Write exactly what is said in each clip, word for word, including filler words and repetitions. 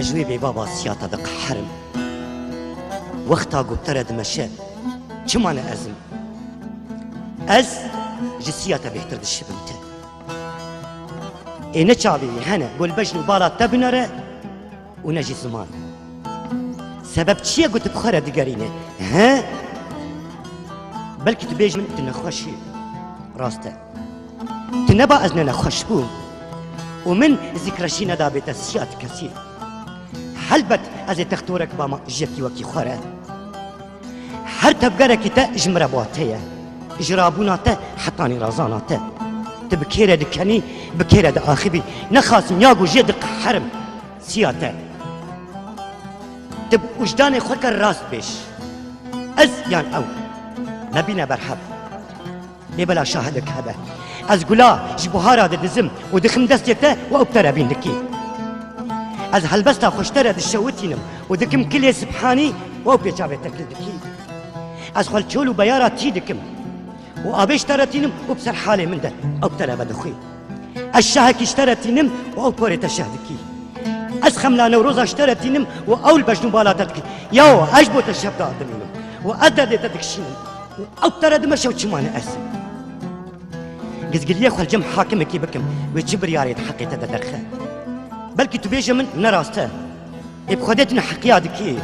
Ji wê bêbaba siya te diqeherim. Wexta ku bi te re dimeşe, çima ne ez im? Ez ji siya te bêhtir dişibim te. Ê ne çavê wî hene, ku li bejn û bala te binere û ne jî ziman. Sebeb çi ye ku tu bi xwe re digerîne? He? Belkî tu bêjî min tu nexweş î. Rast e. Tu neba ez ne nexweş bûm. Û min zîkreşî nedabê te siya ti kesî. Helbet ez ê textorek bama ji yekî wekî xwe re. Her tevgerekî te ji min re bate ye. Ji rabûna te hetanî razana te. Tu bi kê re dikenî, bi kê re diaxivî. Nexasim ya ku jê diqeherim. Siya te. Tu bi wijdanê xwe ke rast bêj. Ez yan ew. Nebîne berhev. Lê bela şahidek hebe. Ez gula ji buhara de dizim û dixim destê te û ew bi te re bîn dikî. Ez helbesta xwe ji te re dişewitînim û dikim kilê sibhanî û ew pê çavê te kil dikî. Ez xwe li çol û beyara tî dikim û avê ji te re tînim û bi ser halê min de ew bi te re vedixwî. Ez şehekî ji te re tînim û ew porê te şeh dikî. Ez xemla Newroza ji te re tînim û ew li bejn û bala te dikî. Yaw, ez ji bo te şevda dimînim û ez derdê te dikişînim. Û ew bi te re dimeşe û çima ne ez? Gizgiliyê xwe li cem hakimekî bikim, wê çi biryarê di heqê te de derxe? Belkî tu bêje min ne rast e. Ê bi Xwedê tu neheqiya dikî.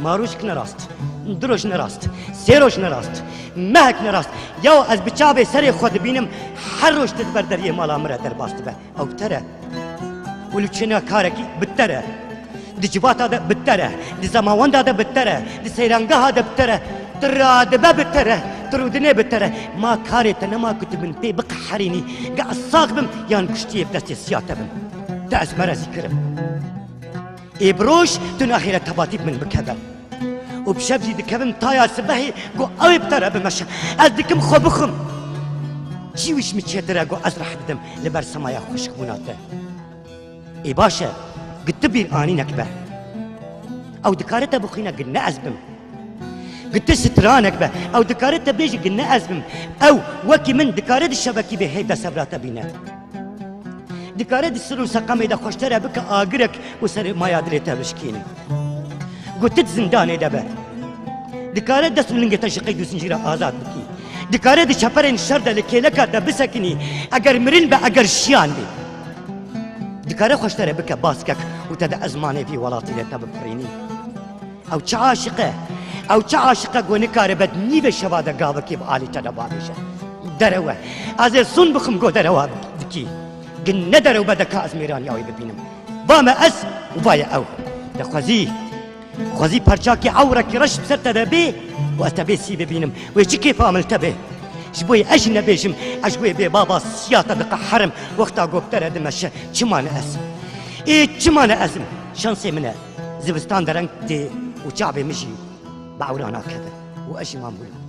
Ma rojek ne rast, du roj ne rast, sê roj ne rast, mehek ne rast. Yaw ez bi çavê serê xwe dibînim, her roj tu di ber deriyê mala min re derbas dibe. Ew bi te re. Û li çêna karekî bi te re. Di civata de bi te re. Di zemawenda de bi te re. Di seyrangeha de bi te re. Tu radibe bi te re. Tu rûdinê bi te re. Ma karê te nema ku tu min pê biqeherînî. Ge ez sax bim yan kuştiyê bi destê siya te bim. Te ez merezî kirim. Ê bi roj tu naxêre tebatî bi min bikeve. Û bi şev jî dikevim taya sibehê ku ew ê bi te re bimeşe. Ez dikim xwe bixwim. Çi wî ji min çêtir e ku ez reh bidim li ber semaya xweşikbûna te. Ê baş e, gi tu bîr anînek be. Ew dikare te bixwîne gi ne ez bim. Gi tu stranek be. Ew dikare te bêje gi ne ez bim. Ew wekî min dikare di şevekî bê hê desevra te bîne. Dikare di sir û seqemê de xwe ji te re bike agirek û sermaya dilê te bişkîne. Got tu di zindanê de be. Dikare dest û lingê te ji qeyd û zincîra azad bikî. Dikare di çeperên şer de li kêleka te bisekinî. Eger mirin be, eger jiyan be. Dikare xwe ji te re bike baskek û te di ezmanê vî welatî de te bipirînî. Ew çi aşiq e? Ew çi aşiq e ku nikaribe di nîvê şeva de gavekê bi alî te de bavêje? Derew e. Ez ê sun bixim ku derewa dikî. Gi ne derew be deka ez mêraniya wê bibînim. Va me ez û va ye ew. Te xwezî, xwezî perçakî ewrekî reş bi ser te de bê û ez te bê sî bibînim. Wê çi kêfa min li te bê? Ji bo yê ez jî nebêjim, ez ji bo yê bê baba siya te diqeherim, wexta ku bi te re dimeşe, çima ne ez? Ê, çima ne ez im? Şansê min e. Zivistan dereng tê û çavê min jî bi ewra nakeve û ez jî mam bûyim.